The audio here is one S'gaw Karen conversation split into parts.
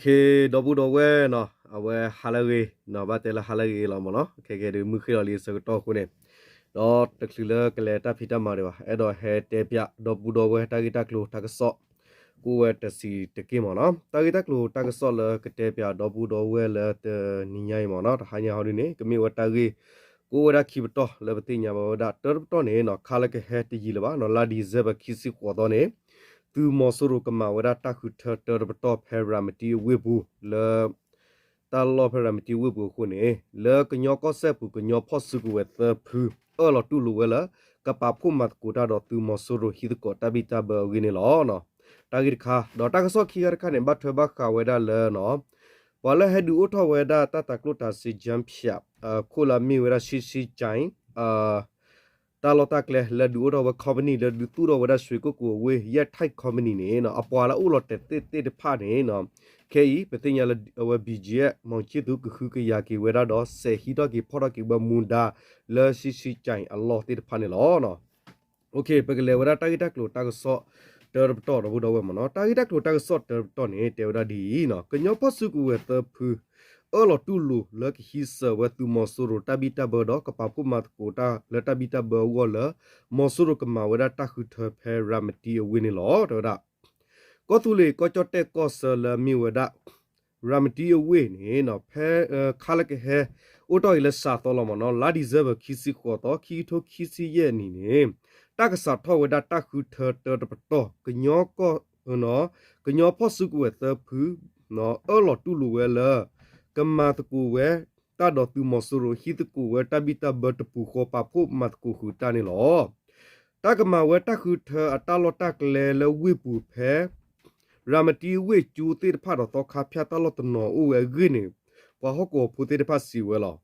ခ့ ဒီပုၢ်ဒီဝဲၢ်နီၤ, အဝဲဟါလၢအဂ့ၤနီၤ, ဘၣ်တဲလၢဟါလၢအဂ့ၤလီၤမ့ၢ်နီၤ, ခဲကဲဒုးမုၢ်ဃ့ၢ်လီၤလံအဆၢကတီၢ်အဃိန့ၣ်, ဒီးတချုးလၢကလဲၤတၢ်ဖံးတၢ်မၤဒံးဘၣ်, အဲၣ်ဒိးဟဲတဲပၠးဒီပုၢ်ဒီဝဲၢ်တၢ်ဂ့ၢ်တၢ်ကျိၤတၢ်ကစီၣ် ကအိၣ်ဝဲတဆံးတက့ၢ်မ့ၢ်နီၤ. တၢ်ဂ့ၢ်တၢ်ကျိၤတၢ်ကစီၣ်လၢကတဲပၠးဒီပုၢ်ဒီဝဲၢ်လၢတနံၤညါအံၤမ့ၢ်နီၤ, တဟါညါဟီဒ်န့ၣ် ကမ့ၢ်ဝဲတၢ်ဂ့ၢ် ကအိၣ်ဝဲဒၣ်ခံပတီၢ်လၢပသ့ၣ်ညါဘၣ်ဝဲဒၣ်, တၢတပတီၢ်န့ၣ်နီၤ, ခါလၢကဟဲတယံာ်လၢၤဘၣ်နီၤ, လါဒံၣ်စ့ဘၢၣ်ခံဆံဃိးသီန့ၣ် သုးမီၤစိရိၤကမၤဝဲဒၣ်တၢ်ဃုထၢတၢတပတီၢ်ဖဲရၤမတံအဝ့ၢ်ပူၤလၢ တၢ်လီၢ်ဖဲရၤမတံဝ့ၢ်ပူၤအဃိန့ၣ်, လၢကညီကီၢ်စဲၣ်ပူၤ ကညီဖီၣ်စုကဝဲၤသၢဖု အၢၣ်လီၤတူၢ်လိာ်ဝဲလၢ ကပာ်ဖှိၣ်မၤသကိးတၢ်ဒီးသုးမီၤစိရိၤဟံးသကိးတၢ်ဘံၣ်တၢ်ဘၢအဂ့ၢ်န့ၣ်လီၤ. တၢ်ဂ့ၢ်တခါ, ဒီးတၢ်ကစီၣ်ခံခါတခါန့ၣ် ဘၣ်ထွဲဘၣ်ဃးဝဲဒၣ်လၢနီၤ, ပှၤလၢဟဲဒုးအိၣ်ထီၣ်ဝဲဒၣ်တၢ်တၤကျိၣ်တၤစ့ ကၠၢဖၠး ခိၣ်လၢအမ့ၢ်ဝဲဒၣ် ရှံရှံကၠဲး တၢ်လီၢ်တၢ်ကျဲလၢဒုးအိၣ်ထီၣ်ဝဲ company လၢဒုးသူၣ်ထီၣ်ဝဲဒၣ် ရွှေကုက္ကိုအဝ့ၢ် ယဲၢ်ထၢၣ် company န့ၣ်နီၤ, အပှၤလၢအအိၣ်လီၤတဲာ်သ့ၣ်သ့ၣ်တဖၣ်န့ၣ်နီၤ, ခဲအံၤ ပသ့ၣ်ညါလၢအဝဲ ဘီၣ်ကၠံအ့ၣ် မီၤခၠံၣ်သူး ကဃုကယၤက့ၤဝဲဒၣ်ဒီး စဲးဟံးထီၣ်က့ၤဖီၣ်ထီၣ်က့ၤဝဲမူဒါလၢ ရှံရှံကၠဲး အလီၢ်သ့ၣ်တဖၣ်န့ၣ်လီၤ. ပကလဲၤဝဲဒၣ်တၢ်ဂ့ၢ်တၢ်ကျိၤတၢ်ကစီၣ်တၢတပတီၢ်ဒီပုၢ်ဒီဝဲၢ်မ့ၢ်နီၤ, တၢ်ဂ့ၢ်တၢ်ကျိၤတၢ်ကစီၣ်တၢတပတီၢ်န့ၣ် တဲဝဲဒၣ်ဒ်အံၤနီၤ, ကညီဖီၣ်စုကဝဲၤသၢဖု အၢၣ်လီၤတူၢ်လိာ်လၢကဟံးစၢၤဝဲသုးမီၤစိရိၤတၢ်ဘံၣ်တၢ်ဘၢဒီး ကပာ်ဖှိၣ်မၤသကိးတၢ်လၢတၢ်ဘံၣ်တၢ်ဘၢအဂီၢ်လၢ မီၤစိရိၤကမၤဝဲဒၣ်တၢ်ဃုထၢဖဲရၤမတံအဝ့ၢ်န့ၣ်လီၤ တဲဝဲဒၣ်. ကီၢ်သူလ့ၤကီၢ်ကၠီၣ်တဲၣ်ကီၢ်ဆၢလၢအမ့ၢ်ဝဲဒၣ် ရၤမတံအဝ့ၢ်န့ၣ်နီၤ, ဖဲ ခါလၢကဟဲ အိၣ်တ့ၢ်အံၤလၢစှၤသီလီၤမ့ၢ်နီၤ, လါဒံၣ်စ့ဘၢၣ်ခံဆံဃိးသီ ခံကထိခံဆံယဲၢ်နံၣ်န့ၣ် တၢ်ကစးထီၣ်ဝဲဒၣ်တၢ်ဃုထၢတၢတပတီၢ် ကညီကီၢ် ကညီဖီၣ်စုကဝဲၤသၢဖု အၢၣ်လီၤတူၢ်လိာ်ဝဲလၢ ကမၤသကိးဝဲ တၢ်ဒီးသုးမီၤစိရိၤ ဟံးသကိးဝဲတၢ်ဘံၣ်တၢ်ဘၢတပူၤဃီ ပာ်ဖှိၣ်မၤသကိးဃုာ်တၢ်န့ၣ်လီၤ. တၢ်ကမၤဝဲတၢ်ဃုထၢအတၢ်လီၢ်တၢ်ကျဲလၢဝ့ၢ်ပူၤဖဲ ရၤမတံဝ့ၢ်ကၠိသ့ၣ်တဖၣ်ဒီးသီခါဖၠၣ်တၢ်လီၢ်တနီၤအိၣ်ဝဲအဂ့ၢ်န့ၣ် ပှၤဟီၣ်ကဝီၤဖိသ့ၣ်တဖၣ်စံးဝဲလီၤ.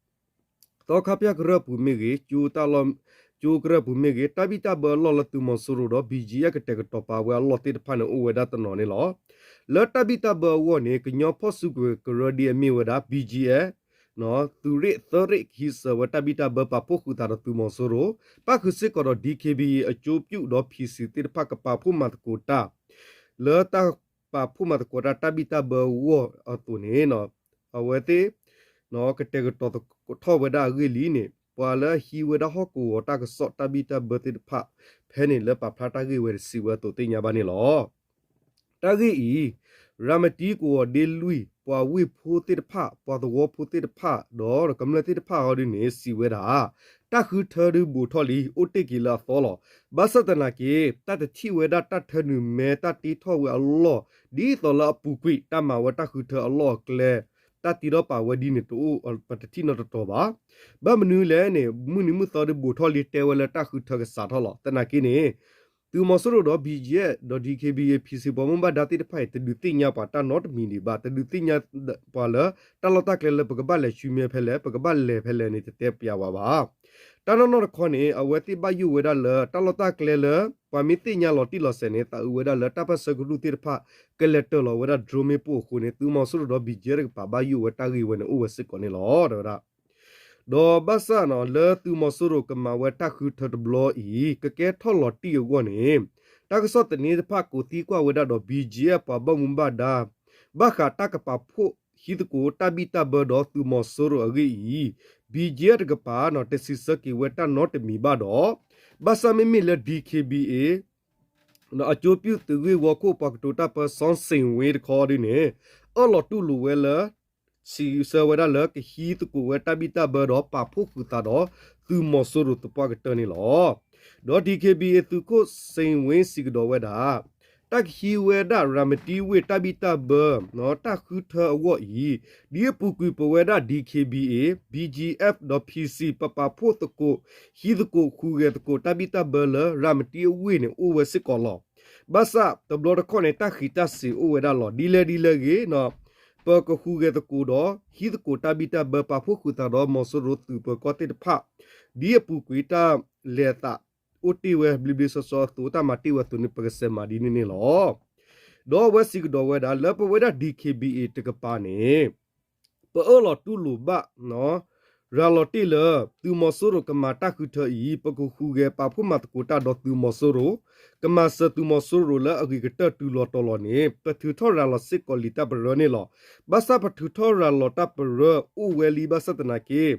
သီခါဖၠၣ်ကရၢၢ်ပူၤမ့ၢ်ဂ့ၤ, ကၠိတၢ်လီၢ်, ကၠိကရၢၢ်ပူၤမ့ၢ်ဂ့ၤ, တၢ်ဘံၣ်တၢ်ဘၢအလီၢ်လၢသုးမီၤစိရိၤဒီး ဘီၣ်ကၠံအ့ၣ် ကတဲာ်ကတီၤပာ်ဝဲအလီၢ်သ့ၣ်တဖၣ်န့ၣ် အိၣ်ဝဲဒၣ်တနီၤန့ၣ်လီၤ. လၢတၢ်ဘံၣ်တၢ်ဘၢအဂီၢ်န့ၣ် ကညီဖီၣ်စုကဝဲၤကရၢဒ်အမ့ၢ်ဝဲဒၣ် ဘီၣ်ကၠံအ့ၣ် သုးရ့ၣ်သၢရ့ၣ် ကဟံးစၢၤဝဲတၢ်ဘံၣ်တၢ်ဘၢ ပာ်ဖှိၣ်ဃုာ်သးဒီးသုးမီၤစိရိၤ, ပၣ်ဃုာ်စ့ၢ်ကီးဒီး ဒံၣ်ခ့ဘံၣ်အ့ၣ် အကၠိပၠူၣ်ဒီး ဖံၣ်စံၣ် သ့ၣ်တဖၣ် ကပာ်ဖှိၣ်မၤသကိးတၢ် လၢတၢ်ပာ်ဖှိၣ်မၤသကိးတၢ်တၢ်ဘံၣ်တၢ်ဘၢအဂီၢ်အသိးန့ၣ် အဝဲသ့ၣ် ကတဲာ်ကတီၤထီၣ်ဝဲဒၣ်အဂ့ၢ်လံန့ၣ် ပှၤလၢအဟံးဝဲဒၣ်ဟီၣ်ကဝီၤတၢ်ကစီၣ်တၢ်ဘံၣ်တၢ်ဘၢသ့ၣ်တဖၣ် ဖဲန့ၣ်လၢပာ်ဖျါတၢ်ဂ့ၢ်ဝဲတစံးဝဲအသိးသ့ၣ်ညါဘၣ်န့ၣ်လီၤ. တၢ်ဂ့ၢ်အံၤ ရၤမတံကဝီၤဒ့လွံၢ် ပှၤဝ့ၢ်ဖိသ့ၣ်တဖၣ် ပှၤသဝီဖိသ့ၣ်တဖၣ် ဒီးကမျၢၢ်သ့ၣ်တဖၣ်အီၤဒ်န့ၣ် စံးဝဲဒၣ် တၢ်ဃုထၢဒုးဘူးထီၣ်လံ အိၣ်တ့ၢ်က့ၤလၢအသီလီၤ. ဘၣ်ဆၣ်သနာ်က့ တၢ်တထံၣ်ဝဲဒၣ်တၢ်ထၢနုာ်မဲတၢ်တ့ထီၣ်ဝဲအလီၢ် ဒ်သိးလၢအပူၤကွံာ် တၢ်မၤဝဲတၢ်ဃုထၢအလီၢ်အကျဲ တၢ်တ့ထီၣ်ပာ်ဝဲဒ်န့ၣ်တအိၣ် ပတထံၣ်နီတတီၤဘၣ်. ဘၣ်မနုၤလဲၣ်န့ၣ် မုၢ်နံၤမုၢ်သီဒုးဘူးထီၣ်လံ တဲဝဲလၢတၢ်ဃုထၢကစးထီၣ်လီၤ. သနာ်က့န့ၣ် သုးမီၤစိရိၤဒီး ဘီၣ်ကၠံအ့ၣ် ဒီး ဒံၣ်ခ့ဘံၣ်အ့ၣ် ဖံၣ်စံၣ် ပှၤဘၣ်မူဘၣ်ဒါသ့ၣ်တဖၣ်အံၤ တဒုးသ့ၣ်ညါပှၤတၢ်နီတမံၤဒံးဘၣ်, တဒုးသ့ၣ်ညါပှၤလၢ တၢ်လီၢ်တၢ်ကျဲလၢပကဘၣ်လဲၤဆူမဲဖဲလဲၣ် ပကဘၣ်လဲၤဖဲလဲၣ်န့ၣ် တတဲပျးဝဲဘၣ်. တၢ်နီၢ်နီၢ်တခီန့ၣ် အဝဲသ့ၣ်ဘၣ်ယိၣ်ဝဲဒၣ်လၢ တၢ်လီၢ်တၢ်ကျဲလၢ ပှၤမ့ၢ်သ့ၣ်ညါလီၤတံၢ်လီၤဆဲးန့ၣ် သးအုးဝဲဒၣ်လၢတၢ်ပၢၢ်ဆၢကရူၢ်သ့ၣ်တဖၣ် ကလဲၤတၢၢ်လီၤဝဲဒၣ် drone မ့ၣ်ပိၢ်အဃိန့ၣ် သုးမီၤစိရိၤဒီး ဘီၣ်ကၠံအ့ၣ် တကပၤ ဘၣ်ယိၣ်ဝဲတၢ်ဂ့ၢ်ဝဲန့ၣ် အိၣ်ဝဲစ့ၢ်ကီးန့ၣ်လီၤ တဲဝဲဒၣ်. ဒီးဘၣ်ဆၣ်နီၤ လၢသုးမီၤစိရိၤကမၤဝဲတၢ်ဃုထၢတဘျီအံၤ ကကဲထီၣ်လီၤတံၢ်အဂီၢ်န့ၣ် တၢ်ကစီၣ်သန့သ့ၣ်တဖၣ်ကိးသံကွၢ်ဝဲဒၣ်ဒီး ဘီၣ်ကၠံအ့ၣ် ပှၤဘၣ်မူဘၣ်ဒါ ဘၣ်ဃးတၢ်ကပာ်ဖှိၣ်ဟံးသကိးတၢ်ဘံၣ်တၢ်ဘၢဒီးသုးမီၤစိရိၤအဂ့ၢ်အံၤ ဘီၣ်ကၠံအ့ၣ် တကပၤနီၤ တစံးဆၢက့ၤဝဲတၢ်နီတမံၤဘၣ်ဒီး ဘၣ်ဆၣ်မ့မ့ၢ်လၢ ဒံၣ်ခ့ဘံၣ်အ့ၣ် အကၠိပၠူၣ်သုးဂ့ၢ်ဝီခိၣ် ပှၤကတိၤတၢ်ပၢ စီၤစ့ၣ်ဝ့တခီဒ်န့ၣ် အၢၣ်လီၤတူၢ်လိာ်ဝဲလၢ စံးဆၢဝဲဒၣ်လၢကဟံးသကိးဝဲတၢ်ဘံၣ်တၢ်ဘၢဒီးပာ်ဖှိၣ်ဃုာ်သးဒီးသုးမီၤစိရိၤသပှၢ်ကတၢၢ်န့ၣ်လီၤ. ဒီး ဒံၣ်ခ့ဘံၣ်အ့ၣ် သုးခိၣ် စ့ၣ်ဝ့ စံးကဒီးဝဲဒၣ် တၢ်ကဟံးဝဲဒၣ်ရၤမတံဝ့ၢ်တၢ်ဘံၣ်တၢ်ဘၢ တၢ်ဃုထၢအဂီၢ်အံၤ ဒ်အပူၤကွံာ်ပဝဲဒၣ် ဒံၣ်ခ့ဘံၣ်အ့ၣ် ဘီၣ်ကၠံအ့ၣ် ဒီး ဖံၣ်စံၣ် ပပာ်ဖှိၣ်သကိး ဟံးသကိးဟူးဂဲၤသကိးတၢ်ဘံၣ်တၢ်ဘၢလၢရၤမတံအဝ့ၢ်န့ၣ် အိၣ်ဝဲစ့ၢ်ကီးလီၤ. ဘၣ်ဆၣ်တဘျီတခီၣ်န့ၣ် တၢ်ဃံးတၢ်စ့ၤအိၣ်ဝဲဒၣ်လီၤ. ဒ်လဲၣ်ဒ်လဲၣ်ဂ့ၤ ပကဟူးဂဲၤသကိးဒီး ဟံးသကိးတၢ်ဘံၣ်တၢ်ဘၢ ပာ်ဖှိၣ်ဃုာ်သးဒီးမီၤစိရိၤသုးပၢၤကီၢ်သ့ၣ်တဖၣ် ဒ်အပူၤကွံာ်တၢ်လဲၤအသးအိၣ်တ့ၢ်ဝဲဘျ့ဘျ့ဆှီဆှီအသိး တၢ်မၤတ့ၢ်ဝဲအသိးန့ၣ် ပကစဲးမၤဒ်န့ၣ်န့ၣ်လီၤ. ဒီးအဝဲစံးကဒီးဝဲဒၣ် လၢပဝဲဒၣ် ဒံၣ်ခ့ဘံၣ်အ့ၣ် တကပၤန့ၣ် ပအၢၣ်လီၤတူၢ်လိာ်ဘၣ် ရၤလီၤတ့ၢ်လၢ သုးမီၤစိရိၤကမၤတၢ်ဃုထၢအံၤ ပကဟူးဂဲၤပာ်ဖှိၣ်မၤသကိးတၢ်ဒီးသုးမီၤစိရိၤ, ကမၤစၢၤသုးမီၤစိရိၤလၢအဂ့ၤကတၢၢ်တုၤလီၤတီၤလီၤန့ၣ် ပထုးထီၣ်ရၤလီၤစ့ၢ်ကီးလံာ်တၢ်ပရၢန့ၣ်လီၤ. ဘၣ်ဆၣ်ပထုးထီၣ်ရၤလီၤတၢ်ပရၢအိၣ်ဝဲလံဘၣ်ဆၣ်သနာ်က့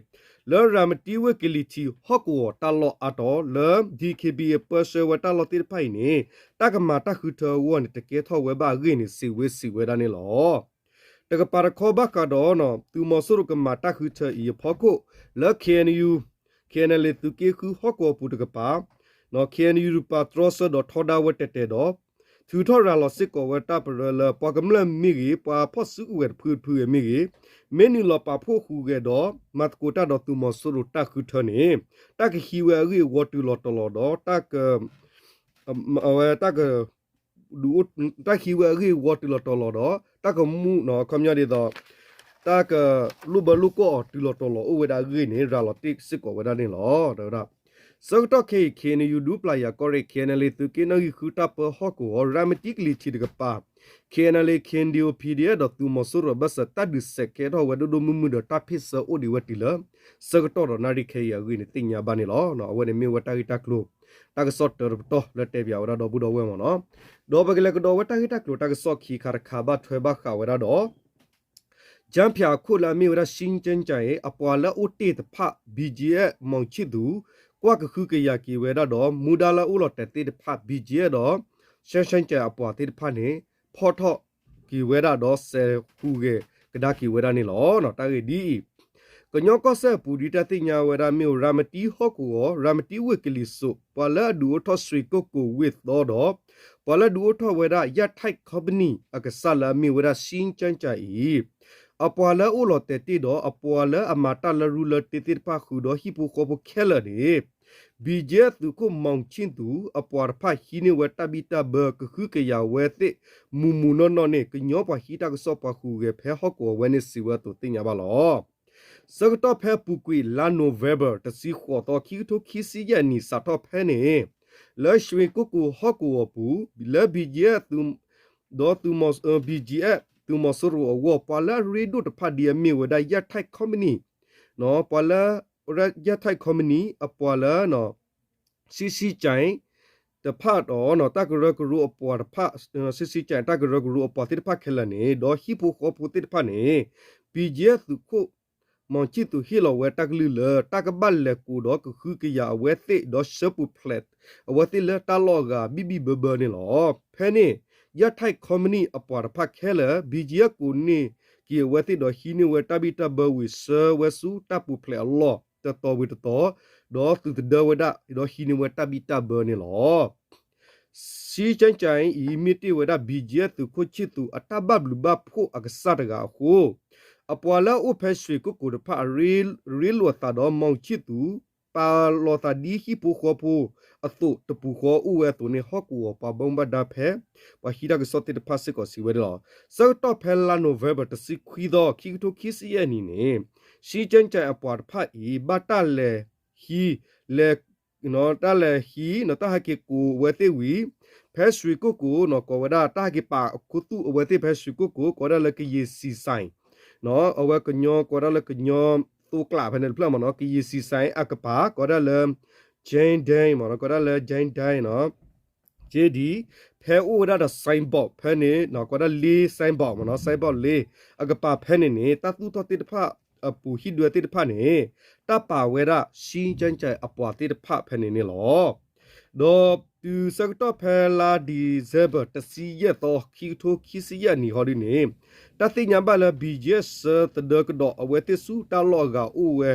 လၢရၤမတံဝ့ၢ်ကလံၤထံးဟီၣ်ကဝီၤတၢ်လီၢ်အါတီၤ လၢ DKBA ပၢဆှၢဝဲတၢ်လီၢ်သ့ၣ်တဖၣ်အံၤန့ၣ် တၢ်ကမၤတၢ်ဃုထၢအဂီၢ်န့ၣ် တကဲထီၣ်ဝဲဘၣ်အဂ့ၢ်န့ၣ် စံးဝဲစံးဝဲဒၣ်န့ၣ်လီၤ. တကပၤတခီဘၣ်ဃးဒီး သုးမီၤစိရိၤကမၤတၢ်ဃုထၢအံၤအဖီခိၣ် လၢ KNU, KNLA သုးက့ဃုဟီၣ်ကဝီၤပူၤတကပၤ KNU တပၤတြီဆၢဒီးထီဒါဝဲတဲာ်တဲာ်ဒီး ထုးထီၣ်ရၤလီၤစ့ၢ်ကီးဝဲတၢ်ပရၢလၢ ပှၤကမျၢၢ်မ့ၢ်ဂ့ၤ, ပှၤဖီၣ်စုကဝဲၤတဖုတဖုမ့ၢ်ဂ့ၤ, မ့ၢ်နုာ်လီၤပာ်ဖှိၣ်ဟူးဂဲၤဒီး မၤသကိးတၢ်ဒီးသုးမီၤစိရိၤတၢ်ဃုထၢန့ၣ် တၢ်ကဟံးဝဲအဂ့ၢ်အဝီတုၤလီၤတီၤလီၤဒီး တၢ်က အဝဲတၢ်က ဒုးအိၣ် တၢ်ဟံးဝဲအဂ့ၢ်အဝီတုၤလီၤတီၤလီၤဒီး တၢ်ကမူၣ် ခီပညီဒ်သိး တၢ်ကလိၣ်ဘၢလိၣ်ကွီၢ်အီၤတုၤလီၤတီၤလီၤအိၣ်ဝဲဒၣ်အဂ့ၢ်န့ၣ် ရၤလီၤတ့ၢ်စ့ၢ်ကီးဝဲဒၣ်န့ၣ်လီၤ. ဆၢကတီၢ်ခဲအံၤ KNU ဒူပျၢ်ယၤကီၢ်ရ့ၣ်, KNLA သုးက့နီၣ်ဂံၢ်ဃုတၢ်ပၢဟီၣ်ကဝီၤ, ရၤမတံကလံၤထံးတကပၤ, KNLA KNDO PDF ဒီးသုးမီၤစိရိၤအဘၢၣ်စၢၤ တၢ်ဒုးစဲးကဲထီၣ်ဝဲဒိၣ်ဒိၣ်မုၢ်မုၢ်ဒီး တၢ်ဖ့ၣ်ဆၢအိၣ်ဒံးဝဲတုၤလၢ ဆၢကတီၢ်ဒီးနၣ်ရံၣ်ခဲအံၤအဂ့ၢ်န့ၣ် သ့ၣ်ညါဘၣ်န့ၣ်လီၤ. အဝဲန့ၣ်မ့ၢ်ဝဲတၢ်ဂ့ၢ်တၢ်ကျိၤ တၢ်ကစီၣ်တၢတပတီၢ်လၢတဲပၠးဝဲဒၣ်ဒီပုၢ်ဒီဝဲၢ်မ့ၢ်နီၤ. ဒီးပကလဲၤကဒီးဝဲတၢ်ဂ့ၢ်တၢ်ကျိၤတၢ်ကစီၣ်ခံခါတခါဘၣ်ထွဲဘၣ်ဃးဝဲဒၣ်ဒီး ကၠၢဖၠးအခိၣ်လၢအမ့ၢ်ဝဲဒၣ် ရှံကၠၢကၠဲး အပှၤလၢအအိၣ်တ့ၢ်တဖၣ် BGF မီၣ်ဆံၣ်သူး ကွၢ်ကဟုကယာ်က့ၤဝဲဒၣ်ဒီး မူဒါလၢအအိၣ်လီၤတဲာ်သ့ၣ်တဖၣ် BGF ဒီး ရှံကၠၢကၠဲး အပှၤသ့ၣ်တဖၣ်န့ၣ် ဖီၣ်ထီၣ်က့ၤဝဲဒၣ်ဒီးစဲးဟူးဂဲၤကဒါက့ၤဝဲဒၣ်န့ၣ်လီၤ. တၢ်ဂ့ၢ်ဒ်အံၤ ကညီကီၢ်စဲၣ်အပူၤ ဒ်တၢ်သ့ၣ်ညါဝဲဒၣ်မ့ၢ် ရၤမတံဟီၣ်ကဝီၤ, ရၤမတံဝ့ၢ်ကလံၤစိး, ပှၤလၢအဒုးအိၣ်ထီၣ် ရွှေကုက္ကိုဝ့ၢ်သီဒီး ပှၤလၢဒုးအိၣ်ထီၣ်ဝဲဒၣ် ယၣ်ထၣ် company အကစၢ်လၢအမ့ၢ်ဝဲဒၣ် ရှံကၠၢကၠဲး အံၤ အပှၤလၢအအိၣ်လီၤတဲာ်တ့ၢ်ဒီး အပှၤလၢအမၤတၢ်လၢရူလၢတ့သ့ၣ်တဖၣ်ဃုာ်ဒီးဟံၣ်ဖိဃီဖိခဲလၢာ်န့ၣ် BGF သုးခိၣ် မီၣ်ဆံၣ်သူး အပှၤတဖၣ်ဟံးန့ၢ်ဝဲတၢ်ဘံၣ်တၢ်ဘၢကဟုကယာ်ဝဲသ့ၣ် မုၢ်မုၢ်နီၢ်နီၢ်န့ၣ် ကညီပှၤဟံးတၢ်ကစီၣ်ပှၤဟူးဂဲၤဖဲဟီၣ်ကဝီၤဝဲန့ၣ် စံးဝဲအသိးသ့ၣ်ညါဘၣ်လီၤ. ဆၢကတီၢ်ဖဲအပူၤကွံာ် လါနိၣ်ဝ့ဘၢၣ် တဆံဃိးသီ ခံကထိခံဆံယဲၢ်နံၣ် စးထီၣ်ဖဲန့ၣ် လၢ ရွှေကုက္ကိုဟီၣ်ကဝီၤပူၤ လၢ BGF ဒီး BGF သုးမီၤစိရိၤအဂီၢ် ပှၤလၢအရ့ဒိၣ်တဖၣ်ဒ်အမ့ၢ်ဝဲဒၣ် ယၣ်ထၣ် company ပှၤလၢ ယၣ်ထၣ် company အပှၤလၢ ရှံကၠၢကၠဲး တဖၣ်ဒီး တၢ်ကရၢကရိအပှၤတဖၣ် ရှံကၠၢကၠဲး တၢ်ကရၢကရိအပှၤသ့ၣ်တဖၣ်ခဲလၢာ်န့ၣ် ဒီးဟံၣ်ဖိဃီဖိသ့ၣ်တဖၣ်န့ၣ် BGF သုးခိၣ် မီၣ်ဆံၣ်သူး ဟ့ၣ်လီၤဝဲတၢ်ကလုၢ်လၢ တၢ်ကဘၣ်လဲၤကိးဒီးကဟုကယာ်အဝဲသ့ၣ် ဒီးဆှၢပူၤဖျဲး အဝဲသ့ၣ်လၢတၢ်လီၢ်အဂၤ ဘံၣ်ဘံၣ်ဘၢဘၢန့ၣ်လီၤ. ဖဲန့ၣ် ယၣ်ထၣ် company အပှၤတဖၣ်ခဲလၢာ် BGF ကိးန့ၢ်က့ၤအဝဲသ့ၣ်ဒီးဟံးန့ၢ်ဝဲတၢ်ဘံၣ်တၢ်ဘၢဝံၤ ဆှၢဝဲဆူတၢ်ပူၤဖျဲးအလီၢ် တတီၤဝံၤတတီၤ ဒီးသုးသဒၢဝဲဒၣ် ဒီးဟံးန့ၢ်ဝဲတၢ်ဘံၣ်တၢ်ဘၢန့ၣ်လီၤ. ရှံကၠၢကၠဲး အံၤ မ့ၢ်တ့ၢ်ဝဲဒၣ် BGF သုးခိၣ်ဆံၣ်သူးအတၢ်ဘၣ်ဘျုးဘၣ်ဖှိၣ်အကစၢ်တဂၤအဃိ အပှၤလၢအအိၣ်ဖဲ ရွှေကုက္ကို တဖၣ် ရ့လိာ်သးဒီး မီၣ်ဆံၣ်သူး ပာ်လီၤသးဒ်ဟံၣ်ဖိဃီဖိအသိးတပူၤဃီအိၣ်ဝဲအသိးန့ၣ် ဟီၣ်ကဝီၤပှၤဘၣ်မူဘၣ်ဒါဖဲ ပှၤဟံးတၢ်ကစီၣ်သ့ၣ်တဖၣ်စ့ၢ်ကီးစံးဝဲဒၣ်လီၤ. ဆၢကတီၢ်ဖဲလါနိၣ်ဝ့ဘၢၣ် တဆံခွံသီ ခံကထိခံဆံယဲၢ်နံၣ်န့ၣ် ရှံကၠၢကၠဲး အပှၤတဖၣ်အံၤ ဘၣ်တၢ်လဲၤဟံး လဲၤ တၢ်လဲၤဟံး တၢ်ဟဲက့ၤကိးအဝဲသ့ၣ်ဝံၤ ဖဲ ရွှေကုက္ကို ကိးဝဲဒၣ် တၢ်ဟဲက့ၤပာ်အခိၣ်သူၣ်အဝဲသ့ၣ်ဖဲ ရွှေကုက္ကို ကိးဝဲဒၣ်လၢ ကရင်စံဆိုင် အဝဲကညီ ကိးဝဲဒၣ်လၢကညီသိကျးဖဲန့ၣ်တဖျၢၣ်မ့ၢ်နီၤ ကရင်စံဆိုင် အကပၤ ကိးဝဲဒၣ်လၢ Jane Day မ့ၢ်နီၤ ကိးဝဲဒၣ်လၢ Jane Day နီၤ က့ဒံး ဖဲအိၣ်ဝဲဒၣ်ဒီး ဆိုင်ဘုတ် ဖဲန့ၣ် ကိးဝဲဒၣ်လ့ ဆိုင်ဘုတ် မ့ၢ်နီၤ ဆိုင်ဘုတ် လ့ အကပၤဖဲန့ၣ်န့ၣ် တၢ်သူၣ်ထီၣ်သ့ၣ်တဖၣ် အပူၤဟံၣ်ဒွဲသ့ၣ်တဖၣ်န့ၣ် တၢ်ပာ်ဝဲဒၣ် ရှံကၠၢကၠဲး အပှၤသ့ၣ်တဖၣ်ဖဲန့ၣ်န့ၣ်လီၤ. ဒီးတုၤဆၢကတီၢ်ဖဲလါ December တဆံယဲၢ်သီ ခံကထိခံဆံယဲၢ်နံၣ်ဟီဒ်န့ၣ် တၢ်သ့ၣ်ညါဘၣ်လၢ BGF ဆှၢသဒၢကဒီးအဝဲသ့ၣ်ဆူတၢ်လီၢ်အဂၤအိၣ်ဝဲ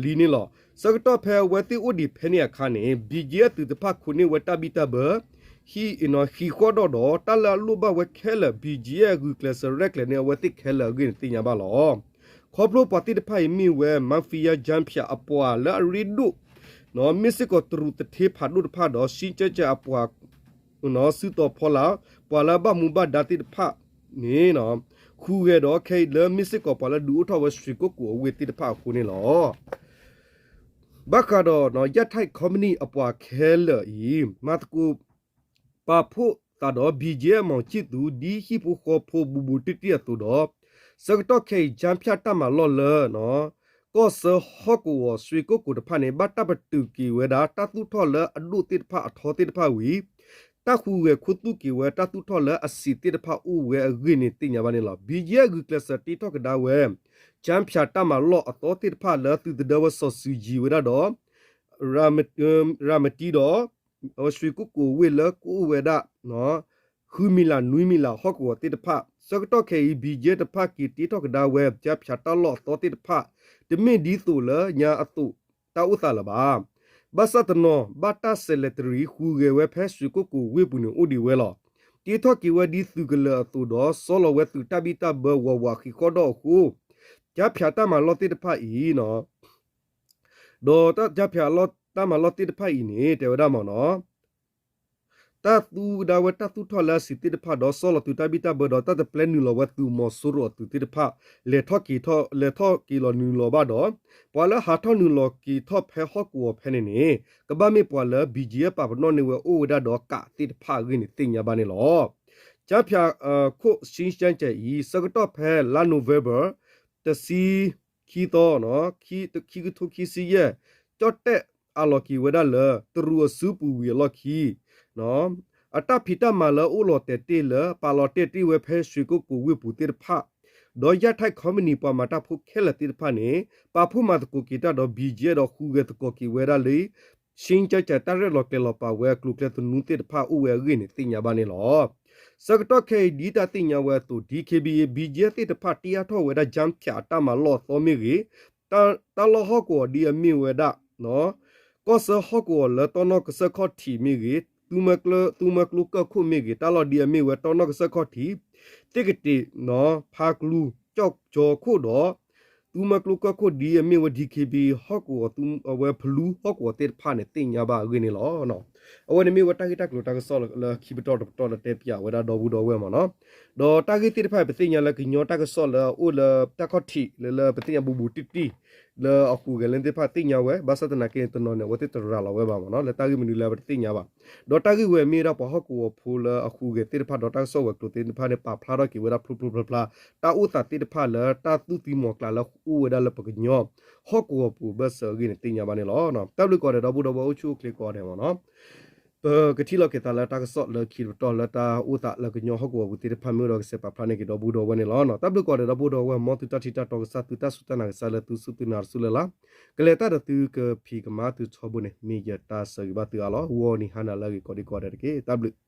လံန့ၣ်လီၤ. ဆၢကတီၢ်ဖဲအဝဲသ့ၣ်အိၣ်ဒံးဖဲန့ၣ်အခါန့ၣ် BGF သုးတဖၣ်ခိးန့ၢ်ဝဲတၢ်ဘံၣ်တၢ်ဘၢ ဟံး ဟံးဃီၣ်ဒီးဒီး တၢ်လၢအလိၣ်ဘၣ်ဝဲခဲလၢာ် BGF ဂုာ်ကျဲးစၢးရဲၣ်ကျဲၤန့ၢ်အဝဲသ့ၣ်ခဲလၢာ်အဂ့ၢ်န့ၣ်သ့ၣ်ညါဘၣ်လီၤ. ခီဖျိပှၤသ့ၣ်တဖၣ်အံၤမ့ၢ်ဝဲ mafia ကၠၢဖၠး အပှၤလၢအရ့ဒိၣ် မ့ၢ်စ့ၢ်ကီးတရူးသထ့ဖးဒိၣ်တဖၣ်ဒီး ရှံကၠၢကၠဲး အပှၤ စုတီၤဖီလာ် ပှၤလၢအဘၣ်မူဘၣ်ဒါသ့ၣ်တဖၣ်န့ၣ် ဟူးဂဲၤဒီးခဲအံၤလၢမ့ၢ်စ့ၢ်ကီးပှၤလၢဒုးအိၣ်ထီၣ်ဝဲ ရွှေကုက္ကို အဝ့ၢ်သ့ၣ်တဖၣ်အဃိန့ၣ်လီၤ. ဘၣ်ဃးဒီး ယၣ်ထၣ် company အပှၤခဲလၢာ်အံၤ မၤသကိး ပာ်ဖှိၣ်သးဒီး BGF မီၣ်ဆံၣ်သူး ဒ်ဟံၣ်ဖိဃီဖိဘူးဘူးတံၢ်တံၢ်အသိးဒီး ဆၢကတီၢ်ခဲအံၤ ကၠၢဖၠး တၢ်မၤလီၢ်လၢ ကီၢ်စၢဟီၣ်ကဝီၤ ရွှေကုက္ကို တဖၣ်န့ၣ် ဘၣ်တၢ်ပတုာ်က့ၤဝဲဒၣ် တၢ်သူၣ်ထီၣ်လၢအဒိၣ်သ့ၣ်တဖၣ်အထီသ့ၣ်တဖၣ်ဝံၤ တၢ်ဟူးဂဲၤခူသူၣ်က့ၤဝဲတၢ်သူၣ်ထီၣ်လၢအဆံးသ့ၣ်တဖၣ်အိၣ်ဝဲအဂ့ၢ်န့ၣ်သ့ၣ်ညါဘၣ်န့ၣ်လီၤ. ဘံကဲအဂုာ်ကျဲးစၢးတ့ထီၣ်ကဒါဝဲ ကၠၢဖၠးတၢ်မၤလီၢ်အသီသ့ၣ်တဖၣ်လၢသုးသဒၢဝဲစီၤစုၤယံၤဝဲဒၣ်ဒီး ရၤမတံဒီး ရွှေကုက္ကို ဝ့ၢ်လၢကအိၣ်ဝဲဒၣ် ဃုမံၤလးနွံမံၤလးဟီၣ်ကဝီၤသ့ၣ်တဖၣ် ဆၢကတီၢ်ခဲအံၤ ဘံကဲတဖၣ်က့ၤတ့ထီၣ်ကဒါဝဲ ကၠၢဖၠးတၢ်လီၢ်အသီသ့ၣ်တဖၣ် တမ့ၢ်ဒ်သိးလၢညါအသိးတၢ်အိၣ်သးလၢၤဘၣ်. ဘၣ်ဆၣ်တနီၤ ဘၣ်တၢ်ဆဲးလဲၤတရံးဟူးဂဲၤဝဲဖဲရွှေကုက္ကို ဝ့ၢ်ပူၤန့ၣ်အိၣ်ဒံးဝဲလီၤ. တ့ထီၣ်က့ၤဝဲဒ်သုးကလၢၤအသိးဒီး ဆီလီၤဝဲသုးတၢ်ဘံၣ်တၢ်ဘၢဝးဝးဃံးဃီဒီးအဃိ ကၠၢဖၠးတၢ်မၤလီၢ်သ့ၣ်တဖၣ်အံၤ ဒီးကၠၢဖၠးတၢ်မၤလီၢ်သ့ၣ်တဖၣ်အံၤန့ၣ် တဲဝဲဒၣ်မ့ၢ်နီၤ တၢ်သူကဒါဝဲတၢ်သူၣ်ထီၣ်လၢအဆံးသ့ၣ်တဖၣ်ဒီး ဆီလီၤသုးတၢ်ဘံၣ်တၢ်ဘၢဒီး တၢ်တပျဲနုာ်လီၤဝဲသုးမီၤစိရိၤအသုးသ့ၣ်တဖၣ် လဲၤထီၣ်က့ၤထီၣ် လဲၤထီၣ်က့ၤလီၤနုာ်လီၤဘၣ်ဒီး ပှၤလၢဟးထီၣ်နုာ်လီၤက့ၤထီၣ်ဖဲဟီၣ်ကဝီၤဖဲန့ၣ်န့ၣ် ကဘၣ်မ့ၢ်ပှၤလၢ ဘံကဲ ပာ်ပနီၣ်န့ၢ်ဝဲအိၣ်ဝဲဒၣ်ဒီးကးသ့ၣ်တဖၣ်အဂ့ၢ်န့ၣ်သ့ၣ်ညါဘၣ်န့ၣ်လီၤ. ကၠၢဖၠး ခိၣ် ရှံကၠၢကၠဲး အံၤ ဆၢကတီၢ်ဖဲလါနိၣ်ဝ့ဘၢၣ် တဆံခံသီ ခံကထိခံဆံယဲၢ် ကၠီၣ်တဲၣ်အးလီၤက့ၤဝဲဒၣ်လၢ တရူးအစုပူၤဝံၤအလီၢ်ခံ အတၢ်ဖံးတၢ်မၤလၢအိၣ်လီၤတဲာ်တ့ၢ်လၢ ပာ်လီၤတဲာ်တ့ၢ်ဝဲဖဲရွှေကုက္ကို ဝ့ၢ်ပူၤသ့ၣ်တဖၣ် ဒီးယၢ်ထၣ်ခီပနံၣ်ပှၤမၤတၢ်ဖိခဲလၢာ်သ့ၣ်တဖၣ်န့ၣ် ပာ်ဖှိၣ်မၤသကိးက့ၤတၢ်ဒီး ဘံကဲ ဒီးဟူးဂဲၤသကိးက့ၤဝဲဒၣ်လၢ ရှံကၠၢကၠဲး တၢ်ရဲၣ်လီၤကျဲၤလီၤပာ်ဝဲအကျိၤအကျဲသနူသ့ၣ်တဖၣ်အိၣ်ဝဲအဂ့ၢ်န့ၣ်သ့ၣ်ညါဘၣ်န့ၣ်လီၤ. ဆၢကတီၢ်ခဲအံၤ ဒ်တၢ်သ့ၣ်ညါဝဲအသိး DKBA BGF သ့ၣ်တဖၣ်တ့အါထီၣ်ဝဲဒၣ် ကၠၢဖၠးအတၢ်မၤလီၢ်အသီမ့ၢ်ဂ့ၤ, တၢ်လီၢ်ဟီၣ်ကဝီၤဒ်အမ့ၢ်ဝဲဒၣ် ကီၢ်စၢဟီၣ်ကဝီၤလၢတီနီၢ်ကစၢၢ်ခီၣ်ထံးမ့ၢ်ဂ့ၤ, သူမွဲကျိကၢၢ်ခိၣ်မ့ၢ်ဂ့ၤ, တၢ်လီၢ်ဒ်အမ့ၢ်ဝဲတီနီၢ်ကစၢၢ်ခီၣ်ထံး, သ့ၣ်ကတ့း, ဖါကလူ, ကၠီၣ်ကၠီခိၣ်ဒီး သူမွဲကျိကၢၢ်ခိၣ်ဒ်အမ့ၢ်ဝဲ DKBA ဟီၣ်ကဝီၤ အဝဲဖလူဟီၣ်ကဝီၤသ့ၣ်တဖၣ်န့ၣ်သ့ၣ်ညါဘၣ်အဂ့ၢ်န့ၣ်လီၤ. အဝဲန့ၣ်မ့ၢ်ဝဲတၢ်ဂ့ၢ်တၢ်ကျိၤတၢ်ကစီၣ်လၢခံပတီၢ်တပတီၢ်လၢတဲပၠးဝဲဒၣ်ဒီပုၢ်ဒီဝဲၢ်မ့ၢ်နီၤ. ဒီးတၢ်ဂ့ၢ်သ့ၣ်တဖၣ်ပသ့ၣ်ညါလၢကညီတၢ်ကစီၣ်လၢအအိၣ်လၢတၢ်ခီၣ်ထံးလၢလၢပသ့ၣ်ညါဘူးဘူးတံၢ်တံၢ် လၢအဟူးဂဲၤလၢသ့ၣ်တဖၣ်သ့ၣ်ညါဝဲ, ဘၣ်ဆၣ်သနာ်က့န့ၣ် တနီၤန့ၣ် အဝဲသ့ၣ်တရၤလီၤဝဲဘၣ်မ့ၢ်နီၤ, လၢတၢ်ဂ့ၢ်မနုၤလၢအဝဲတသ့ၣ်ညါဘၣ်. ဒီးတၢ်ဂ့ၢ်ဝဲမ့ၢ်ဝဲဒၣ်ပှၤဟီၣ်ကဝီၤဖိလၢအဟူးဂဲၤသ့ၣ်တဖၣ် ဒီးတၢ်ကစီၣ်ဝဲၤကျိၤသ့ၣ်တဖၣ်န့ၣ် ပာ်ဖျါထီၣ်က့ၤဝဲဒၣ်ဖျိဖျိဖျါဖျါ တၢ်အိၣ်သးသ့ၣ်တဖၣ်လၢတၢ်သူၣ်သံမီၤကျၢ်လၢအိၣ်ဝဲဒၣ်လၢပကညီဟီၣ်ကဝီၤပူၤဘၢၣ်စၢၤအဂ့ၢ်န့ၣ်သ့ၣ်ညါဘၣ်န့ၣ်လီၤ. တၢ်ဘျုးကိးဂၤဒဲး ဒီပုၢ်ဒီဝဲၢ်အိၣ်ဆူၣ်အိၣ်ချ့ကိးဂၤဒဲးမ့ၢ်နီၤ. ပကထံၣ်လိာ်က့ၤသးလၢတၢ်ကစီၣ်လၢခံတပတီၢ်လၢတၢ်အိၣ်သးလၢကညီဟီၣ်ကဝီၤပူၤသ့ၣ်တဖၣ် မ့ၢ်အိၣ်ဒီးကစဲးပာ်ဖျါန့ၢ်က့ၤဒီပုၢ်ဒီဝဲၢ်န့ၣ်လီၤ. တၢ်ဘျုးကိးဂၤဒဲး ဒီပုၢ်ဒီဝဲၢ် မ်သုတၢ်ထံၣ်တၢ်တီကစၢ် သုတၢ်စူၢ်တၢ်နာ်ကစၢ်လၢသုစူၢ်သုနာ်တစူၢ်လၢ်လၢ် ကလဲၤတၢ်ဒီးသုကဖံးကမၤသုထီဘိန့ၣ် မ့ၢ်ယတၢ်ဆၢဂ့ၤဘၣ်သုအါလီၤ. ဂီၤနံၤဟါနၤလၢအဂ့ၤကိးဒံကိးဂၤဒဲးတက့ၢ်. တၢ်ဘျုး